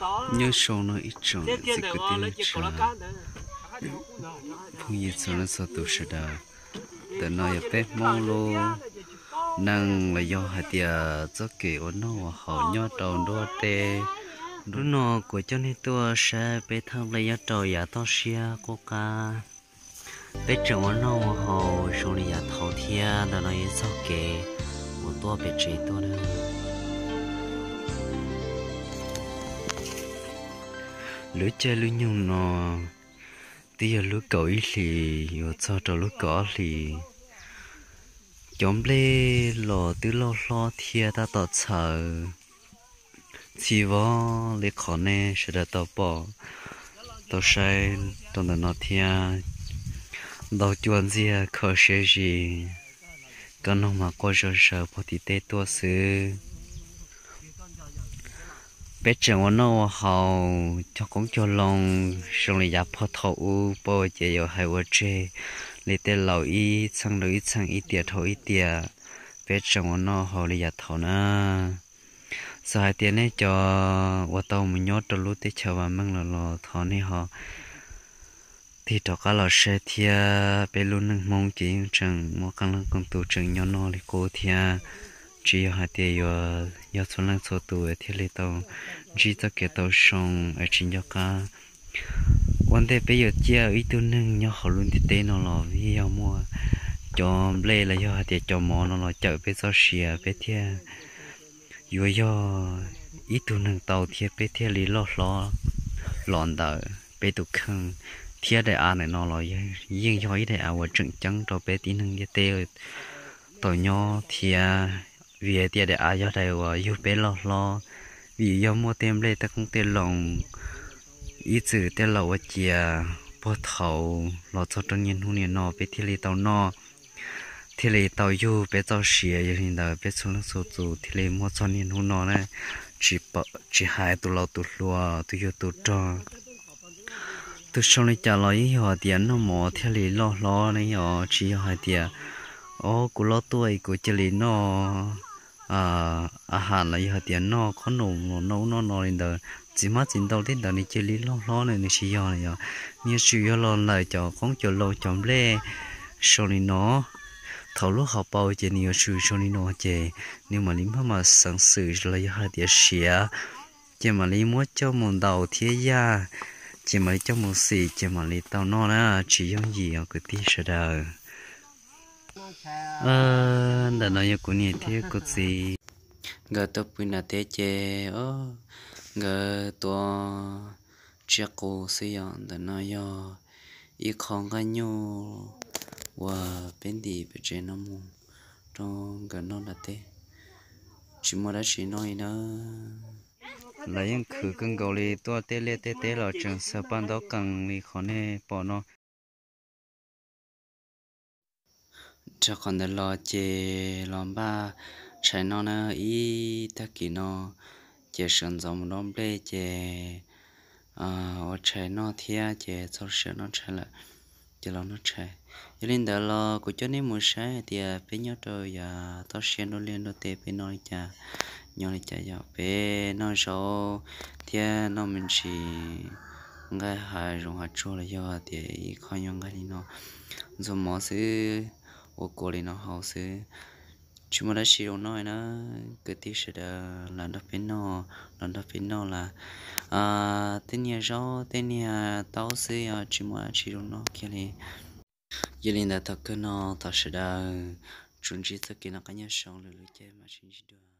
Nyob zoo no ib tsoom niam txiv kwv tij neej tsa, phooj ywg txhua leej txhua tus sawv daws. Ntawm no yog peb Hmoob lub neej los yog hais tias txoj kev ua noj ua haus nyob rau nruab teb. Hnub no kuv coj nej tuaj saib peb thaj nplej nyob rau yav toj siab qub qab. Peb tseem ua noj ua haus zoo li yav thaud thiab. Ntawm no yog txoj kev uas tuaj pem tsev tuaj na. Lub caij lub nyoog no twb yog lub kaum ib hlis yuav txog rau lub kaum ob hlis. Cov nplej los twb loj hlob thiab tab tom txhawv txhij vog li qhov nej sawv daws tau pom tau saib rau ntawm no thiab. Ntau cua ntxiag kho siab zis, kab noog mas quaj zom zaws puag tim teb tuaj xwb. Peb tseem ua noj ua haus cog qoob cog loo zoo li yav puag thaum ub, pab ces yuav hais ua tseg li tej laus ib txheej rau ib txheej, ib tiam dhau ib tiam. Peb tseem ua noj haus li yav thaud na. Txawm hais tias nej cov uas tau mus nyob rau lub teb chaws vam meej lawm los thov nej ho tig rov qab los saib thiab. Peb lub neej Hmoob ces yeej tseem muaj qee leej qee tus tseem nyob noj li qub thiab. Tsis yog hais tias yuav yog txhua leej txhua tus thiaj li tau ntsib txoj kev tau zoo es tsis nco qab. Ua ntej peb yuav ciaj ib tug neeg nyob hauv lub ntiaj teb no los yeej yog muaj cov nplej los yog hais tias cov mov no los cawm peb txoj sia, peb thiaj yuav yog ib tug neeg tau thiab peb thiaj li loj hlob los ntawm peb tus kheej. Thiab daim av ntawm no los yeej yog ib daim av uas tseem ceeb rau peb tib neeg ntiaj teb tau nyob thiab. Vim hais tias daim av yog daim uas yug peb loj hlob, vim yog muaj tej nplej tej qoob tej loo ib txwm tej laus ua cia puag thaud los txog rau niaj hnub niaj no peb thiaj li tau noj, thiaj li tau yug peb txoj sia. Yog li ntawd peb txhua leej txhua tus thiaj li muaj txog niaj hnub no na. Tsis hais tus laus tus hluas, tus yug tus rog, tus zoo li cas los yeej yog tias noj mov thiaj li loj hlob ne. Yog tsis yog hais tias, o, kuv loj tuaj kuv cia li noj a has los yog hais tias noj khob noom los noj ub noj no li ntawd, txiv hmab txiv ntoo tej ntawd nws cia li loj hlob na, nws tsis yog li. Yog nws yuav tsum yog los ntawm cov qoob cov loo cov nplej zoo li no. Thaum lub hauv paus ces nws yuav tsum zoo li no ces nws mam li maj mam xeev xwm los yog hais tias siav, ces mam li muab coj mus ntaus thiab yaj, ces mam li coj mus xim ces mam li tau noj na. Tsis yooj yim os kwv tij sawv daws. Ntawm no yog kuv niam thiab kuv txiv, nkawd tuaj pw nram teb ces nkawd tuav tsiaj qus xwb. Yog ntawm no yog ib qho nqaij nyuj uas peb ntim pem tsev no mus rau nkawd noj nram teb, tsis muaj dab tsi noj li na. Lawv yeej khwv kawg nkaus li, tuaj tej liaj tej teb los tseem xaws paj ntaub qees li qhov nej pom no. Rau qhov ntawd los ces los npaj tshais noj na. Ib tag kis no ces sawv ntxov mus dob nplej ces ua tshais noj thiab ces txog sij hawm noj tshais lawm ces los noj tshais. Yog li ntawd los kuv coj nej mus saib hais tias peb nyob rau yav toj siab nruab liaj nruab teb peb noj li cas, nyob li cas. Yog peb noj zaub thiab noj me ntsis nqaij hav zoov hav tsuag los yog tias ib qho nyuag nqaij li no, ntxuag mov xwb, ua kua li no haus xwb, tsis muaj dab tsi zoo noj na. Kwv tij sawv daws los nrog peb noj, los nrog peb noj las. Tej niag zaub tej niag taub xwb, yog tsis muaj dab tsi zoo noj kiag li. Yog li ntawd thaum kawg no thov sawv daws tsuas ntsib txoj kev noj qab nyob zoo, lwm lub caij mam sib ntsib dua.